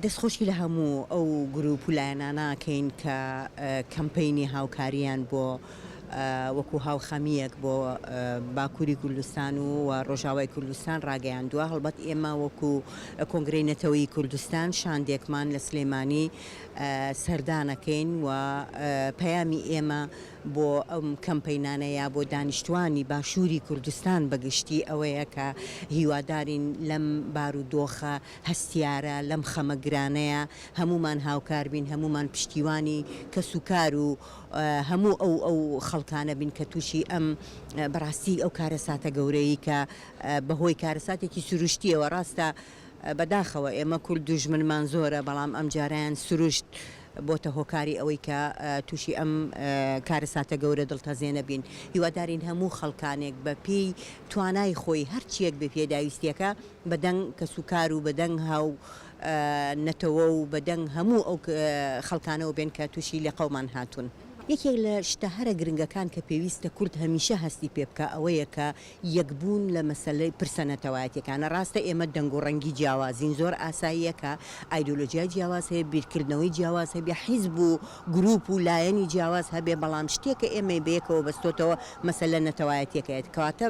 دەستخۆشی لە هەموو ئەو گروپ و لایەنانە ئەکەین کە کەمپەینی هاوکارییان بۆ وەکو هاوخەمییەک بۆ باکووری کوردستان و ڕۆژاوای کوردستان ڕاگەیاندووە. هەڵبەت ئێمە وەکو کۆنگرەی نەتەوەیی کوردستان شاندێکمان لە سلێمانی سەردانەکەین و پەیامی ئێمە بۆ ئەم کەمپەینانە یا بۆ دانیشتوانی باشووری کوردستان بە گشتی ئەوەیە کە هیوادارین لەم بارودۆخە هەستیارە، لەم خەمە گرانەیە هەموومان هاوکار بین، هەموومان پشتیوانی کەسوکار و هەموو ئەو ئەو خەڵکانە بین کە تووشی ئەم بەڕاستی ئەو کارەساتە گەورەی کە بەهۆی کارەساتێکی سروشتیەوە ڕاستە بەداخەوە ئێمە کورد دوژمنمان زۆرە بەڵام ئەمجارەیان سروشت بۆتە هۆکاری ئەوەی کە تووشی ئەم کارەساتە گەورە دڵتەزێنە بین. هیوادارین هەموو خەڵکانێک بە پێی توانای خۆی هەرچیەک بێ پێداویستیەکە بە دەنگ کەسوکار و بە دەنگ هاو نەتەوە و بە دەنگ هەموو ئەو خەڵکانەوە بێن کە تووشی لێقەومان هاتوون. یەکێک لە شتە هەرە گرنگەکان کە پێویستە کورد هەمیشە هەستی پێ بکا ئەوەیە کە یەکبوون لە مەسەلەی پرسە نەتەوایەتیەکانە. ڕاستە ئێمە دەنگ و ڕەنگی جیاوازین، زۆر ئاساییە کە ئایدۆلۆژیای جیاواز هەیە، بیرکردنەوەی جیاواز هەبێ، حیزب و گروپ و لایەنی جیاواز هەبێ، بەڵام شتێک کە ئێمەی بەیەکەوە بەستۆتەوە مەسەلە نەتەوایەتیەکەیە. کەواتە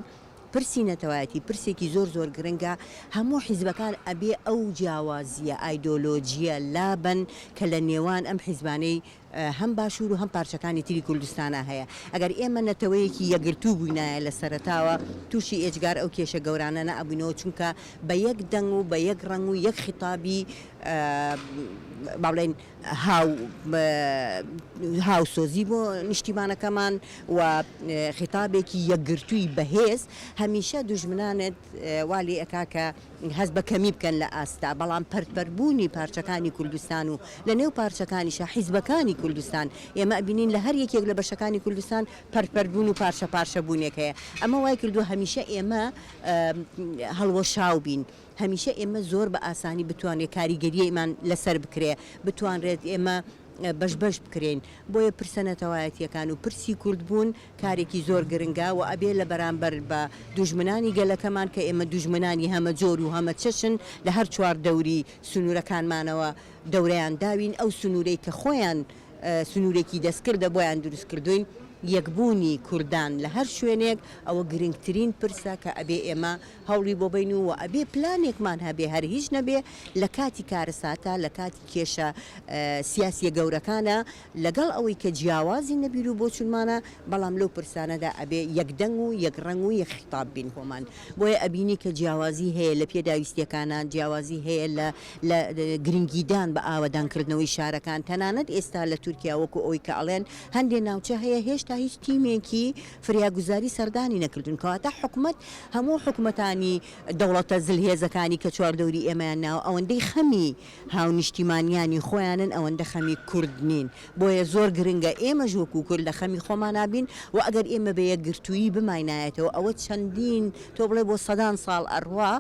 پرسی نەتەوایەتی پرسێکی زۆر زۆر گرنگە، هەموو حیزبەکان ئەبێ ئەو جیاوازیە ئایدۆلۆژیە لابەن کە لە نێوان ئەم حیزبانەی هەم باشوور و هەم پارچەکانی تری کوردستانا هەیە. ئەگەر ئێمە نەتەوەیەکی یەکگرتوو بووینایە لە سەرەتاوە تووشی ئێجگار ئەو کێشە گەورانە نەئەبووینەوە چونکە بە یەک دەنگ و بە یەک ڕەنگ و یەک خیتابی با بڵێین هاو هاوسۆزی بۆ نیشتیمانەکەمان و خیتابێکی یەکگرتووی بەهێز هەمیشە دوژمنانت وا لێ ئەکا کە هەست بە کەمی بکەن لە ئاستدا، بەڵام پەرت پەرت بوونی پارچەکانی کوردستان و لە نێو پارچەکانیشا حیزبەکانی کوردستان، ئێمە ئەبینین لە هەر یەکێک لە بەشەکانی کوردستان پەرت پەرت بوون و پارچە پارچە بوونێک هەیە، ئەمە وای کردووە هەمیشە ئێمە هەڵوەشاو بین، هەمیشە ئێمە زۆر بە ئاسانی بتوانرێت کاریگەرییمان لەسەر بکرێ، بتوانرێت ئێمە بەش بەش بکرێین، بۆیە پرسە نەتەوایەتییەکان و پرسی کوردبوون کارێکی زۆر گرنگە و ئەبێ لە بەرامبەر بە دوژمنانی گەلەکەمان کە ئێمە دوژمنانی هەمە جۆر و هەمە چەشن لە هەر چوار دەوری سنوورەکانمانەوە دەورەیان داوین ئەو سنوورەی کە خۆیان سنوورێکی دەستکردە بۆیان دروست کردووین یەکبوونی کوردان لە هەر شوێنێک ئەوە گرنگترین پرسە کە ئەبێ ئێمە هەوڵی بۆ بەین و ئەبێ پلانێکمان هەبێ هەر هیچ نەبێ لە کاتی کارەساتە لە کاتی کێشە سیاسیە گەورەکانە لەگەڵ ئەوەی کە جیاوازین لە بیرو بۆچونمانا، بەڵام لەو پرسانەدا ئەبێ یەک دەنگ و یەک ڕەنگ و یەک خیتاب بین خۆمان. بۆیە ئەبینی کە جیاوازی هەیە لە پێداویستیەکانا، جیاوازی هەیە لە لە گرنگیدان بە ئاوەدانکردنەوەی شارەکان، تەنانەت ئێستا لە تورکیا وەکو ئەوەی کە ئەڵێن هەندێ ناوچە هەیە هێشتا هیچ تیمێکی فریاگوزاری سەردانی نەکردوون، کەواتە حکومەت هەموو حکومەتانی دەوڵەتە زلهێزەکانی کە چواردەوری ئێمەیان ناوە ئەوەندەی خەمی هاونیشتیمانیانی خۆیانن ئەوەندە خەمی کورد نین بۆیە زۆر گرنگە ئێمەش وەکو کورد لە خەمی خۆمانا بین و ئەگەر ئێمە بە یەکگرتوویی بماینایەتەوە ئەوە چەندین تۆ بڵێ بۆ سەدان ساڵ ئەڕوا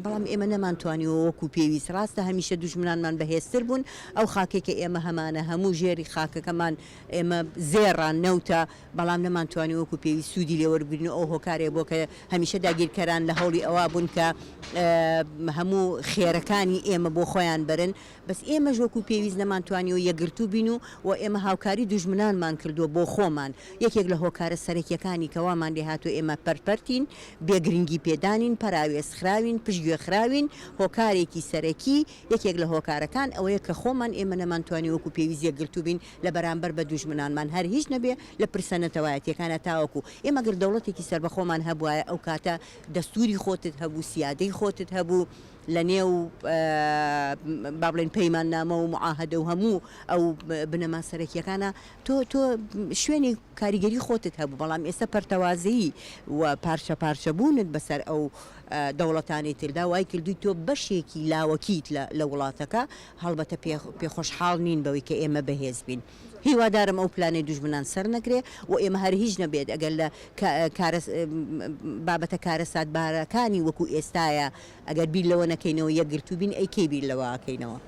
بەڵام ئێمە نەمانتوانیوە وەکو پێویست ڕاستە هەمیشە دوژمنانمان بەهێزتر بوون ئەو خاکەی کە ئێمە هەمانە هەموو ژێری خاکەکەمان ئێمە زێڕە نەوتە بەڵام نەمانتوانی وەکو پێویست سوودی لێ وەربگرین و ئەو هۆکارێک بووە کە هەمیشە داگیرکەران لە هەوڵی ئەوە بوون کە هەموو خێرەکانی ئێمە بۆ خۆیان بەرن، بەس ئێمەش وەکو پێویست نەمانتوانیوە یەکگرتوو بین و و ئێمە هاوکاری دوژمنانمان کردووە بۆ خۆمان، یەکێک لە هۆکارە سەرەکیەکانی کە وامان لێهاتووە ئێمە پەرپەرتین، بێ گرنگی پێدانین، پەراوێز خراوین، پشتگوێ خراوین، هۆکارێکی سەرەکی یەکێک لە هۆکارەکان ئەوەیە کە خۆمان ئێمە نەمانتوانی وەکو پێویست یەکگرتوو بین لە بەرامبەر بە دوژمنانمان هەر هیچ نەبێ لە پرسە نەتەوایەتیەکانا تاوەکو ئێمە گەر دەوڵەتێکی سەربەخۆمان هەبوایە ئەو کاتە دەستوری خۆتت هەبوو سیادەی خۆتت هەبوو لە نێو با بڵێین پەیماننامە و معاهەدە و هەموو ئەو بنەما سەرەکیەکانا تۆ تۆ شوێنی کاریگەری خۆتت هەبوو بەڵام ئێستا پەرتەوازەیی و پارچە پارچە بوونت بەسەر ئەو دەوڵەتانەی تردا وای کردووی تۆ بەشێکی لاوەکیت لە لە وڵاتەکە هەڵبەتە پێ پێخۆشحاڵ نین بەوەی کە ئێمە بەهێز بین. هیوادارم ئەو پلانەی دوژمنان سەرنەگرێ و ئێمە هەر هیچ نەبێت ئەگەر لە کارە بابەتە کارەساتبارەکانی وەکو ئێستایە ئەگەر بیر لەوە نەکەینەوە یەکگرتوو بین ئەی کەی بیر لەوە ئەکەینەوە؟